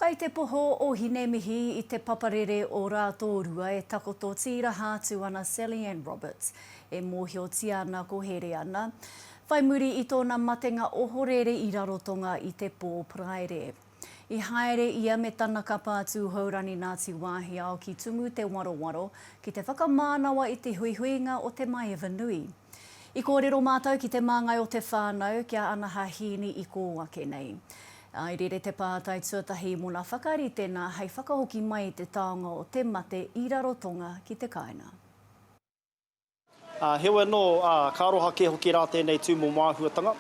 Kai te poho o Hinemihi i te paparere o Rātōrua e takoto tīraha atu ana Sally-Ann Roberts, e mōhiotia ana ko Hereana, whai muri i tōna matenga ohorere i Rarotonga i te pō Paraire. I haere ia me tana kapa a Tūhourangi Ngāti Wāhiao ki Tumu Te Warowaro ki te whakamānawa i te huihuinga o Te Maeva Nui. I kōrero mātou ki te māngai o te whānau, ki a Anaha Hiini i kō ake nei. I rere te pātai tuatahi mōna whakaritena hei whakahoki mai i te taonga o te mate i Rarotonga ki te kāinga. Ā, heoi anō, ā, ka aroha kē hoki rā tēnei tūmomo āhuatanga.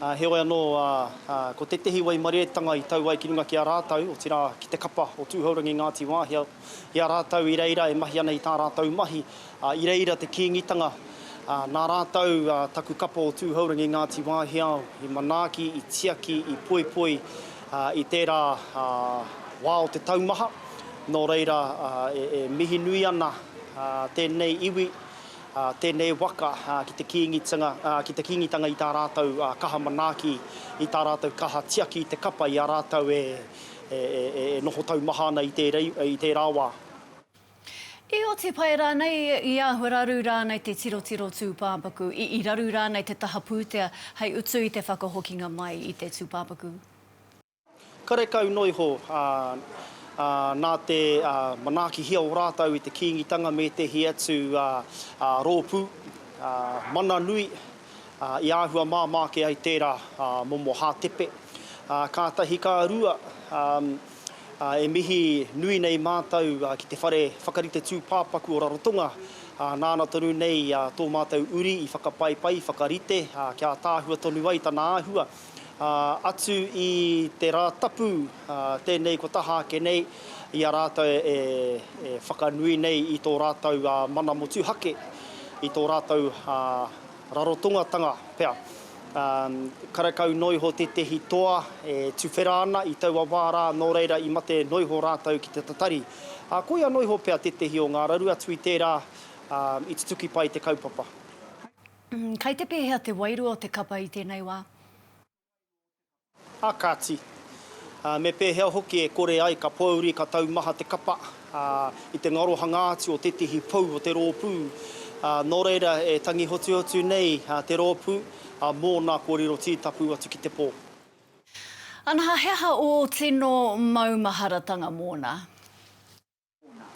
Ā, heoi anō, ā, ā, ko tētehi waimarietanga i tau ai ki runga ki a rātou, otirā, ki te kapa o Tūhourangi Ngāti Wāhia, i a rātou i reira e mahi ana i tā rātou mahi, ā, i reira te Kīngitanga, ā, nā rātou taku kapa o Tūhourangi Ngāti Wāhiao i manaaki, i tiaki, i poipoi i tērā wā o te taumaha, nō reira e mihi nui ana tēnei iwi, tēnei waka ki te Kīngitanga, ki te Kīngitanga i tā rātou kaha manaaki, i tā rātou kaha tiaki i te kapa i a rātou e e noho taumaha ana i tērā wā. I oti pai rānei, i āhua raru rānei te tirotiro tūpāpaku, i raru rānei te taha pūtea hei utu i te whakahokinga mai i te tūpāpaku? Karekau noa iho, ā, nā te manaakihia o rātou i te Kīngitanga me ētehi atu rōpū mana nui, i āhua māmā ake ai tērā momo hātepe. Kātahi ka rua, e mihi nui nei mātou ki te whare whakarite tūpāpaku o Rarotonga, nāna tonu nei tō mātou uri i whakapaipai, i whakarite kia ātaahua tonu ai tana āhua. Atu i te rā tapu tēnei kua taha ake nei, i a rātou e whakanui nei i tō rātou mana motuhake, i tō rātou Rarotongatanga pea. Karekau noa iho tētehi toa e tuwhera ana i taua wā rā, nō reira i mate noa iho rātou ki te tatari. Koia noa iho pea tētehi o ngā raru atu i tērā i tutuki pai te kaupapa. Kei te pēhea te wairua o te kapa i tēnei wā? Ā kāti, me pēhea hoki e kore ai ka pōuri, ka taumaha te kapa i te ngarohanga atu o tētehi pou o te rōpū. Nō reira, e tangi hotuhotu nei te rōpū mōna kua riro tītapu atu ki te pō. Anaha, he aha ō tino maumaharatanga mōna?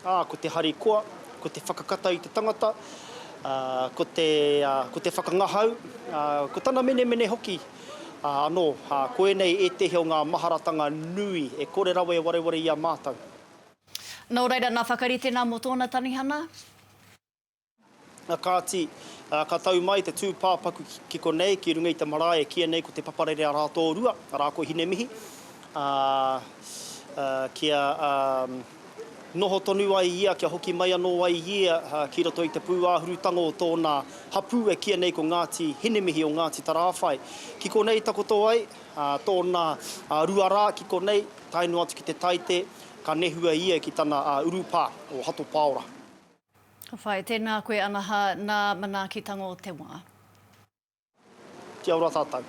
Ā, ko te harikoa, ko te whakakata i te tangata, ā, ko te, ā, ko te whakangahau, ā, ko tana menemene hoki, ā, anō, ā, koinei ētehi o ngā maharatanga nui e kore rawa e wareware i a mātou. Nō reira, nā whakaritenga mō tōna tanihana? Kāti, ka tau mai te tūpāpaku ki konei, ki runga i te marae e kīia nei ko Te Paparere-a-Rātōrua, arā ko Hinemihi, ā, kia noho tonu ai ia, kia hoki mai anō ai ia ki roto i te pūāhurutanga o tōna hapū e kīia nei ko Ngāti Hinemihi o Ngāti Tarāwhai. Ki konei takoto ai tōna ruarā ki konei, tae noa atu ki te taite, ka nehua ia ki tana urupā o Hato Pāora. Ka whai, tēnā koe Anaha, nā manaakitanga o te wā. Kia ora tātou.